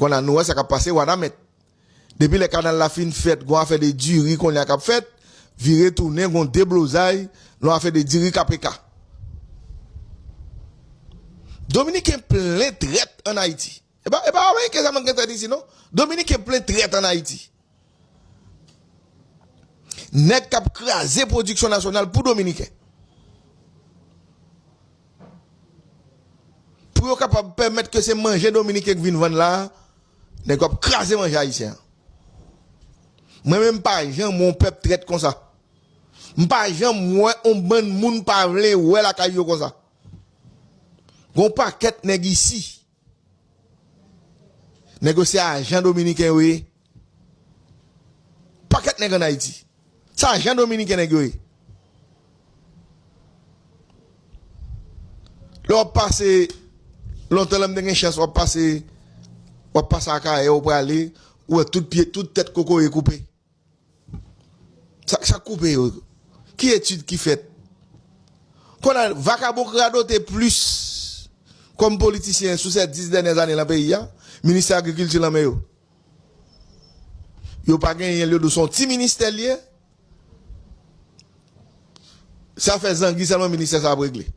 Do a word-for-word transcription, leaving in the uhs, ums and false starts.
Kounye a nou wè sa k ap pase Wanament. Depi lè kanal la fin fèt, gon afè de diri kounye a k ap fèt, vire tounen, gon deblozay, gon afè de diri K P K. Dominiken plen trèt ann Ayiti. E pa, e pa Ameriken sèlman ki gen trèt isi, non. Dominiken plen trèt ann Ayiti. Nèg k ap kraze pwodiksyon nasyonal pou Dominiken. Pou yo kapab pèmèt ke se manje Dominiken k vin vann la a, nèg yo ap kraze manje ayisyen an. Mwen menm, m pa janm wè yon pèp trèt konsa. M pa janm wè yon bann moun pa vle wè lakay yo konsa. Gon pakèt nèg isi. Nèg yo se ajan dominiken yo ye. Pakèt nèg ann Ayiti. Se ajan dominiken nèg yo ye. Lè w ap pase, lontan lè m te gen chans, w ap pase, w ap pase Akayè, w prale, ou wè tout pye, tout tèt kokoye koupe. Sa, sa koupe yo. Ki etid ki fèt? Kounye a, vakabon k radote plis kòm politisyen sou sèt dis dènyè zane lan peyi a, ministè agrikilti lan men yo. Yo pa genyen l, yo di w se yon ti ministè l ye. Sa fè zangi sèlman ministè sa ap regle.